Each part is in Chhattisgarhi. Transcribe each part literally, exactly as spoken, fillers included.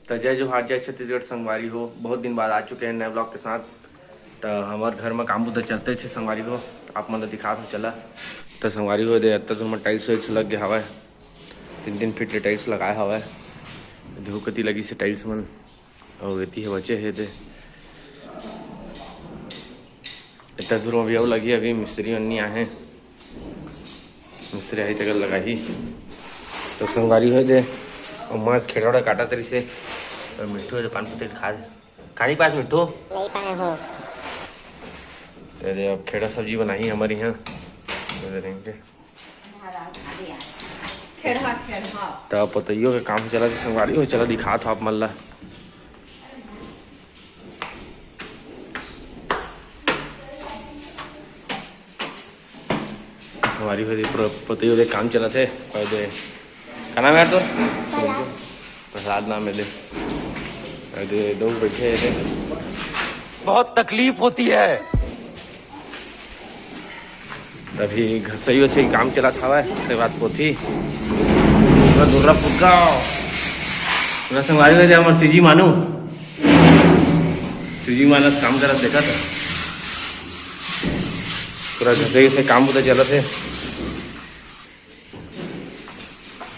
त जय जोहार, जय छत्तीसगढ़ संगवारी हो, बहुत दिन बाद आ चुके हैं नए vlog के साथ। त हमर घर में काम बुता चलते छे संगवारी हो, आप मन ल दिखात हो चला। त संगवारी हो दे, अत्ता तो हमर tiles वाइल्स लग गया हवय, तीन तीन फीट ले tiles लगाए हवय। देहू कती लगी से tiles मन, अउ एती हे बचे हे दे। इतना दूर में भी अउ लगी, अभी मिस्त्री मन नहीं आए हैं। मिस्त्री आई तक लगाही। तो संगवारी हो दे, अउ मैं खेड़ा काटा तरी से, और मिट्ठू दे पान पत्ती खा दे। खानी पास मिट्ठू? नहीं पाए हो। अरे अब खेड़ा सब्जी बनाही हमारे यहाँ। तो दे देंगे। खेड़ा, खेड़ा। तो पतइयो के काम चला थे संगवारी हो, चला दिखात हो आप मन ला। संगवारी हो दे, प्र-, पतइयो दे काम चला थे। और दे, का नाम है यार तोर? प्रसाद नाम है दे। और दे, दो बैठे हैं दे। बहुत तकलीफ होती है। तभी घसई वसई काम चलत हवय, ओकर बाद पोथी। पूरा दुर्रा फुग्गा। पूरा संगवारी हो जाए हमर सीजी मानू। सीजी मानस काम करत देखत। पूरा घसई वसई काम बुता चलत हे।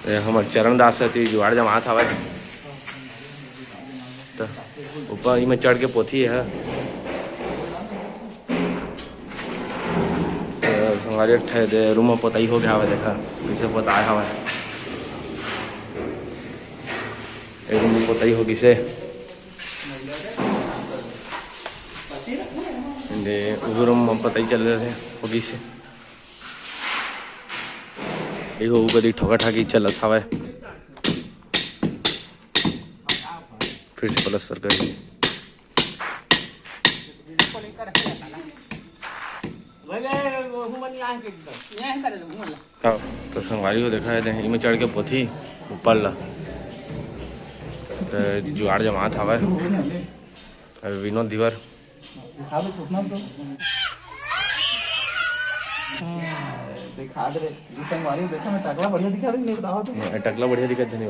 ए, हमर चरण दास ह, ते जुगाड़ जमात हवय। त ऊपर इमे चढ़ के पोथी ह। त संगवारी, एक ठे दे रूम म पोताई हो गया हवय, देखा कइसे पोताय हवय। एक रूम म पोताई हो गिसे, दे उहू रूम म पोताई चल रहे हो गिसे। देखो, ऊ कती ठोका ठाकी चलत हवय। फिर से प्लास्टर करी। हाँ, तो संगवारी हो देखा हे, इमे चढ़ के पोथी ऊपर ला। तो जुगाड़ जमात हवय। अभी विनोद धीवर। दिखा दे, छोटना तो। दिखा दे रे। ये संगवारी देखा, मैं टकला बढ़िया दिखा दे, नहीं बताओ तो। मैं टकला बढ़िया दिखा दे, नहीं।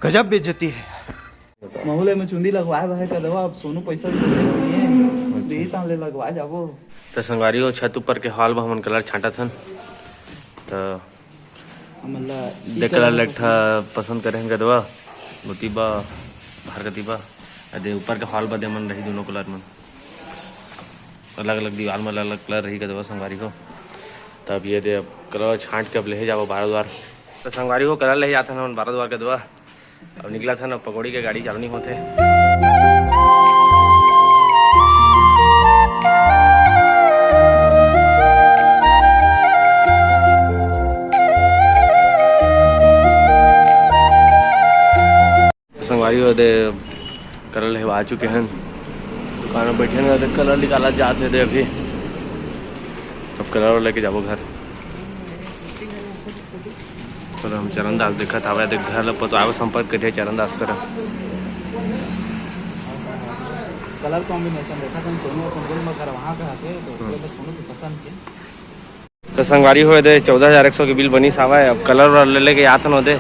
गजब बेइज्जती है। महू ले में चुंदी लगवाए बर हे कदवा, अब सोनू पैसा भी नहीं है। अच्छा। दे तान ले लगवा जाबो। तो संगवारी हो, छत ऊपर के हॉल में हमन कलर छांटत हन। तो हमन ला ई दे कलर कलर ल एक ठा पसंद करे हन गदवा, ओती बा, बाहर कती बा, अदे ऊपर के हॉल बा दे मन रही, दोनों कलर मन अलग-अलग दीवार में अलग-अलग कलर रही गदवा संगवारी हो। तब ये दे अब कलर छांट के अब लेहे जाबो बारह द्वार। तो संगवारी हो, कलर लेहे जाथन हमन बारह द्वार गदवा। अब निकलत हन, अब पकौड़ी के गाड़ी चालू नहीं होथे। संगवारी हो दे, कलर लेवा चुके हैं, दुकान में बैठे हैं, तो कलर निकाला जाते थे अभी। अब कलर लेके जाबो घर। चलो, हम चरण दास देखत हवे, देख घर ल पोतवाए बर संपर्क करिए चरण दास करा। कलर कॉम्बिनेशन देखा था सोनू अपन रूम में करवाहा का आके, तो हम्म। पूरे में सोनू की पसंद के। तो संगवारी हो दे, चौदह हजार एक सौ के बिल बनिस हवय। अब कलर वलर ले लेके आथन होदे,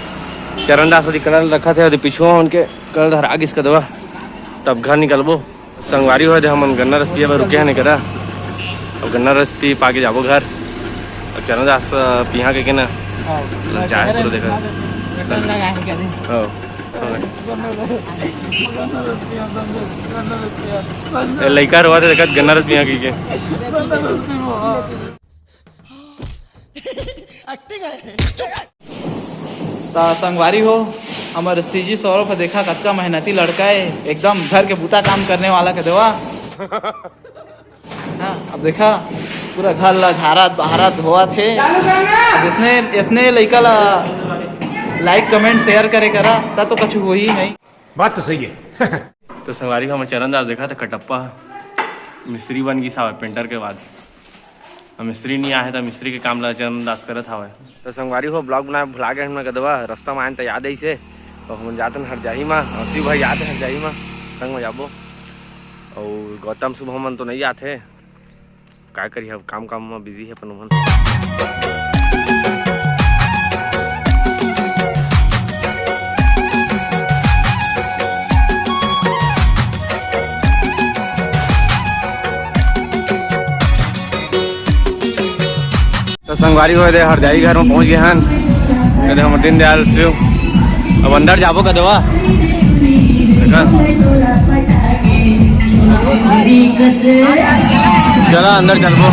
चरण दास ओदे कलर रखत हे, ओदे पिछुआ उनके कलर धरा गिस कदवा, तब घर निकलबो। संगवारी हो दे, हमन गन्ना रस पिए बर रुके हन एकरा। अब गन्ना रस पी पा के जाबो घर। अब चरण दास, अ, पिहा के, के ना? हाँ। चाय पूरा देखा। हाँ। ए, लइका रोवा थे, देखत गन्ना रस पिहा के, के। एक्टिंग है। त संगवारी हो, हमर सीजी सौरभ ह देखा कतका मेहनती लड़का है, एकदम घर के बूता काम करने वाला के देवा। हाँ, अब देखा पूरा घर ला झारत बहारत धोवत हे। अब इसने, इसने लइका ला like comment share करे करा, त तो कुछ होही नहीं। बात तो सही है। तो संगवारी हो, हमर चरण दास देखा त कटप्पा मिस्त्री बन गिस हावय पेंटर के बाद। अब मिस्त्री नहीं आहे त मिस्त्री के काम ला चरण दास करत हावय। तो संगवारी हो, vlog बनाए भुला गए हमन गदवा, रास्ता में आयन त याद आइसे। तो हमन जातन हरजाही मा, और शिव भाई जाते हरजाही मा, संग में जाबो। और गौतम शुभम मन तो नहीं जाते, का करी, अब काम काम में बिजी है अपन मन। तो संगवारी हो, दे हरजाई घर में पहुंच गए हन। ये दे हमर दीनदयाल शिव। अब अंदर जाबो का देवा? देखा? चला अंदर चलबो।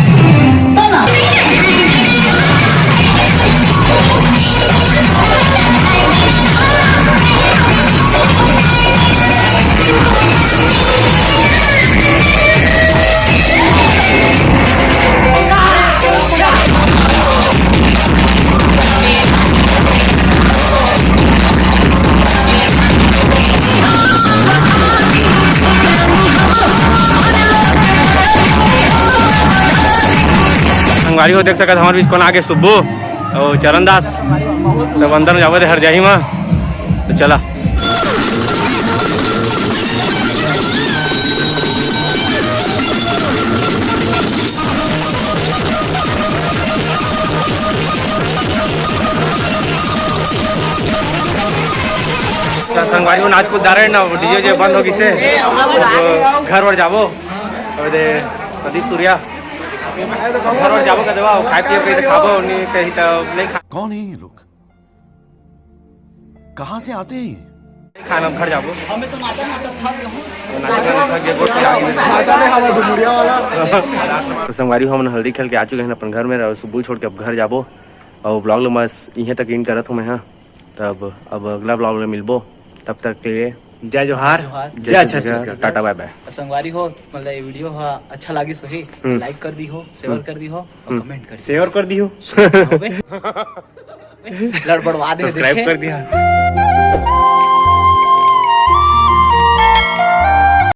संगवारी हो, देख सकत हमारे बीच कौन आगे, सुब्बू और चरण दास। तब अंदर में जाबो दे हरजाई मा। तो चला। तो संगवारी हो, नाच कूद डारे ना, डीजे जे बंद हो गिसे। तो घर वर जाबो। अबे दे प्रदीप सूर्या। घर वर जाबो का देवा, खाए पिए के खाबो, नहीं कहीं तो नहीं खा। कौन है ये लोग? कहाँ से आते हैं ये? खाना घर जाबो। हमें तो नाचा नाचा थक गए हूँ। तो संगवारी हो, हमन हल्दी खेल के आ चुके हैं अपन घर में, और सुबह छोड़ के अब घर जाबो। और ब्लॉग लो बस इहें तक एंड करत हूँ मैं, हाँ। तब अब अगला ब्लॉग में मिलबो, तब तक के लिए जय जोहार, जोहार। जय जय छत्तीसगढ़। छत्तीसगढ़, टाटा बाय बाय। और संगवारी हो, मतलब ये वीडियो हा अच्छा लागिस होही, हम्म। लाइक कर दी हो, शेयर हम्म। कर दी हो और हम्म। कमेंट कर दी शेयर हो। कर दी हो। अबे, लड़बड़वा दे सब्सक्राइब देखे। कर दिया।